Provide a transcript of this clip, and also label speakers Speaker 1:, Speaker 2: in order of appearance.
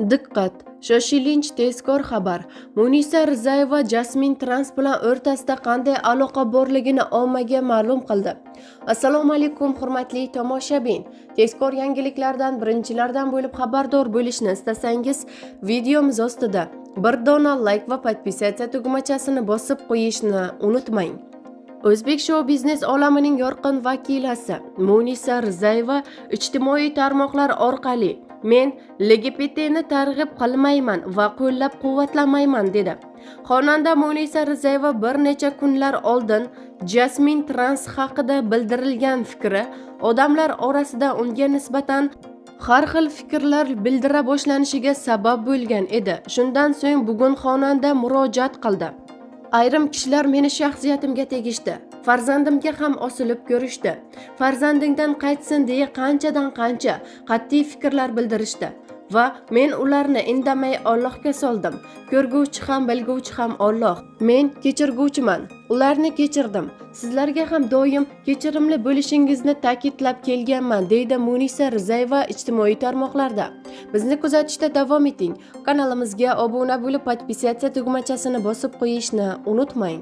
Speaker 1: Diqqat! Shoshilinch tezkor xabar. Munisa Rizayeva Jasmin Trans bilan o'rtasida qanday aloqa borligini ommaga ma'lum qildi. Assalomu alaykum, hurmatli tomoshabin. Tezkor yangiliklardan birinchilardan bo'lib xabardor bo'lishni istasangiz, videomiz ostida bir dona like va подписаться tugmachasini bosib qo'yishni unutmang. O'zbek shou biznes olamining yorqin vakilasi Munisa Rizayeva ijtimoiy tarmoqlar orqali "Men LGBTni targ'ib qilmayman va qo'llab-quvvatlamayman", dedi. Xonanda Munisa Rizayeva bir necha kunlar oldin Jasmin Trans haqida bildirilgan fikri odamlar orasida unga nisbatan har xil fikrlar bildira boshlanishiga sabab bo'lgan edi. Shundan so'ng bugun xonanda murojaat qildi. "Ayrim kishilar meni shaxsiyatimga tegishdi. Farzandimga ham osilib ko'rishdi. Farzandingdan qaytsin deya qanchadan qancha qat'iy fikrlar bildirishdi va men ularni indamay Allohga soldim. Ko'rguvchi ham, bilguvchi ham Olloh. Men kechirguvchiman. Ularni kechirdim. Sizlarga ham doim kechirimli bo'lishingizni ta'kidlab kelganman", deydi Munisa Rizayeva ijtimoiy tarmoqlarda. Bizni kuzatishda davom eting. Kanalimizga obuna bo'lib, подписаться tugmachasini bosib qo'yishni unutmang.